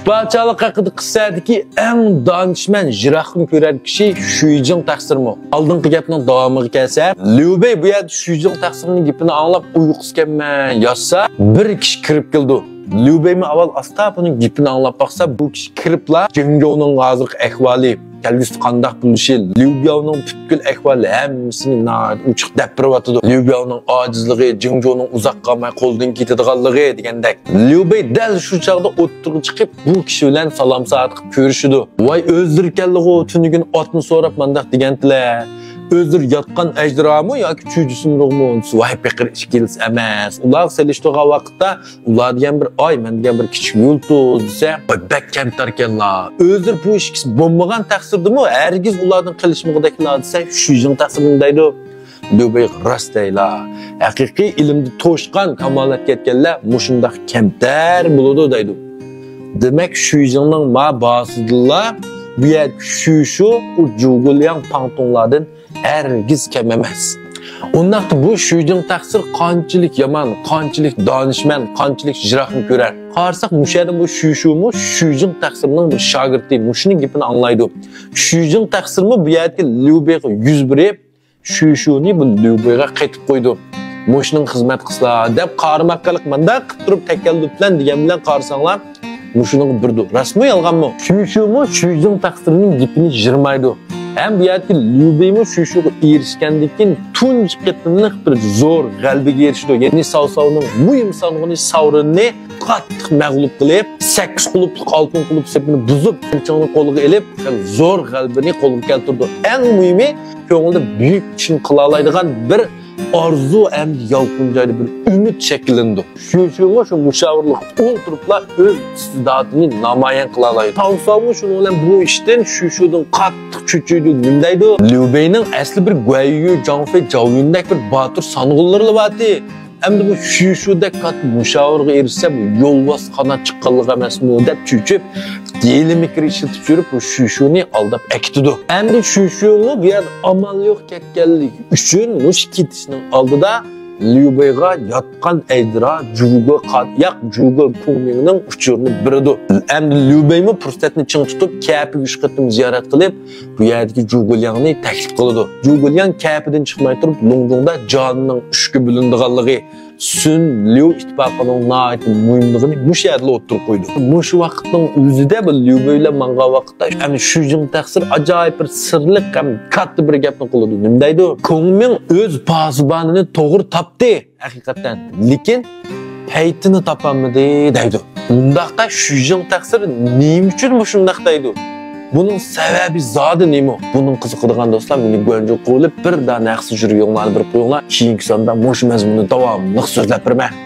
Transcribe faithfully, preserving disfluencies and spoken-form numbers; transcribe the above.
پادىشاھلىق ھەققىدە قىسسەدىكى ئەڭ دانىشمەن، يىراقنى كۆرەر كىشى شۈيجىڭ تەقسىرمۇ. ئالدىنقى گەپنىڭ داۋامىغا كەلسەك، ليۇ بېي بۇ يەردە شۈيجىڭ تەقسىرنىڭ گېپىنى ئاڭلاپ ئۇيقۇسى كەلمەي ياتسا، بىر كىشى كىرىپ كېلىدۇ. ليۇ بېيمۇ ئاۋۋال ئاستا بۇنىڭ گېپىنى ئاڭلاپ باقسا، بۇ كىشى كىرىپلا جېڭجۇنىڭ ھازىرقى ئەھۋالى، كەلگۈسىدە قانداق بولۇشى، ليۇ بياۋنىڭ پۈتكۈل ئەھۋالى ھەممىسىنى ناھايىتى ئوچۇق دەپ بېرىۋاتىدۇ. ليۇ بياۋنىڭ ئاجىزلىقى، جېڭجۇنىڭ ئۇزاق قالماي قولدىن كېتىدىغانلىقى دېگەندەك. ليۇ بېي دەل شۇ چاغدا ئوتتۇرىغا چىقىپ، بۇ كىشى بىلەن سالام سائەت قىلىپ كۆرۈشىدۇ. ۋاي، ئۆزلىرى كەلدىغۇ، تۈنۈگۈن ئاتنى سوراپ مانداق دېگەنتىلەر. ئۆزلىرى ياتقان ئەجدىھامۇ ياكى چۈجە سۇمرۇغمۇ دېسە، ۋاي، پېقىر ئىككىلىسى ئەمەس. ئۇلارغا سېلىشتۇرغان ۋاقىتتا ئۇلار دېگەن بىر ئاي، مەن دېگەن بىر كىچىك يۇلتۇز دېسە، ۋاي، بەك كەمتەركەنلا. ئۆزلىرى بۇ ئىككىسى بولمىغان تەقسىردىمۇ ھەرگىز ئۇلاردىن قېلىشمىغۇدەكلا دېسە، شۈيجىڭ تەقسىردىمۇ دەيدۇ. ليۇ بېي راست دەيلا. ھەقىقىي ئىلىمدە توشقان، كامالەتكە يەتكەنلەر مۇشۇنداق كەمتەر بولىدۇ دەيدۇ. دېمەك، شۈيجىڭنىڭ ما باسىدىلا بۇ يەردىكى شۈيشۇ، ئۇ جۇگۇلياڭ پاڭتۇڭلاردىن ھەرگىز كەم ئەمەس. ئۇنداقتا بۇ شۈيجىڭ تەقسىر قانچىلىك يامان، قانچىلىك دانىشمەن، قانچىلىك يىراقنى كۆرەر. قارىساق، مۇشۇ يەردە بۇ شۈيشۇمۇ شۈيجىڭ تەقسىرنىڭ بىر شاگىرتى، مۇشۇنىڭ گېپىنى ئاڭلايدۇ. شۈيجىڭ تەقسىرمۇ بۇ يەردىكى ليۇ بېيغا يۈز بېرىپ، شۈيشۇنى بۇ ليۇ بېيغا قېتىپ قويدۇ. مۇشۇنىڭغا خىزمەت قىلسىلا دەپ، قارىماققىلىق مانداق قىلىپ تۇرۇپ تەكەللۇپ بىلەن دېگەن بىلەن قارىساڭلار، مۇشۇنىڭغا بېرىدۇ. راستمۇ، يالغانمۇ؟ شۈيشۇمۇ شۈيجىڭ تەقسىرنىڭ گېپىنى يىرمايدۇ. ھەم بۇ يەردىكى ليۇ بېيمۇ شۈيشۇغا ئېرىشكەندىن كېيىن تۇنجى قېتىملىق بىر زور غەلىبىگە ئېرىشىدۇ. يەنى ساۋساۋنىڭ مۇھىم سانغىنى ساۋرىننى قاتتىق مەغلۇپ قىلىپ، سەككىز قۇلۇپلۇق ئالتۇن قۇلۇپ سېپىنى بۇزۇپ، چىڭنى قولىغا ئېلىپ، زور غەلىبىنى قولغا كەلتۈرىدۇ. ئەڭ مۇھىمى، كۆڭلىدە بۈيۈك ئىشنى قىلالايدىغان بىر ئارزۇ ھەمدە يالقۇنجايدۇ، بىر ئۈمىد شەكىللىنىدۇ. شۈيشۇمۇ شۇ مۇشاۋىرلىققا ئولتۇرۇپلا ئۆز ئىستىداتىنى نامايان قىلالايدۇ. ساۋساۋمۇ شۇنىڭ بىلەن بۇ ئىشتىن شۈيشۇدىن قاتتىق چۆچۈيدۇ. نېمە دەيدۇ؟ ليۇ بېينىڭ ئەسلى بىر گۇەييۈ، جاڭفېي، جاۋيۈندەك بىر باتۇر سانغۇنلىرىلا بارتى. ئەمدى بۇ شۈيشۇدەك كاتتا مۇشاۋىرغا ئېرىشسە، بۇ يولۋاس قانات چىققانلىق ئەمەسمۇ دەپ چۆچۈپ، ھىيلە-مىكىر ئىشلىتىپ يۈرۈپ، بۇ شۈيشۇنى ئالداپ ئەكېتىدۇ. ئەمدى شۈيشۇمۇ بۇ يەردە ئامال يوق كەتكەنلىكى ئۈچۈن، مۇشۇ كېتىشنىڭ ئالدىدا ليۇ بېيغا ياتقان ئەجدىھا جۇگو قا-، ياق، جۇگو كۇڭمىڭنىڭ ئۇچۇرىنى بېرىدۇ. ئەمدى ليۇ بېيمۇ پۇرسەتنى چىڭ تۇتۇپ، كەپىگە ئۈچ قېتىم زىيارەت قىلىپ، بۇ يەردىكى جۇگولياڭنى تەكلىپ قىلىدۇ. جۇگولياڭ كەپىدىن چىقماي تۇرۇپ، لۇڭجۇڭدا جانىنىڭ ئۈچكە بۆلۈنىدىغانلىقى، سۈن ليۇ ئىتتىپاقىنىڭ ناھايىتى مۇھىملىقىنى مۇشۇ يەردىلا ئوتتۇرىغا قويىدۇ. مۇشۇ ۋاقىتنىڭ ئۆزىدە بۇ ليۇ بېي بىلەن ماڭغان ۋاقىتتا، يەنى شۈيجىڭ تەقسىر ئاجايىپ بىر سىرلىق ھەم كاتتا بىر گەپنى قىلىدۇ. نېمە دەيدۇ؟ كۇڭمىڭ ئۆز پاسىبانىنى توغرا تاپتى، ھەقىقەتەن، لېكىن پەيتىنى تاپالمىدى دەيدۇ. ئۇنداقتا شۈيجىڭ تەقسىر نېمە ئۈچۈن مۇشۇنداق دەيدۇ؟ بۇنىڭ سەۋەبى زادى نېمە؟ بۇنىڭ قىزىقىدىغان دوستلار، مېنى گۇەنجۇ قويۇپ، بىر دانە ھەقسىز يۈرگۈڭلارنى بېرىپ قويۇڭلار. كېيىنكى ساندا مۇشۇ مەزمۇننى داۋاملىق سۆزلەپ بېرىمەن.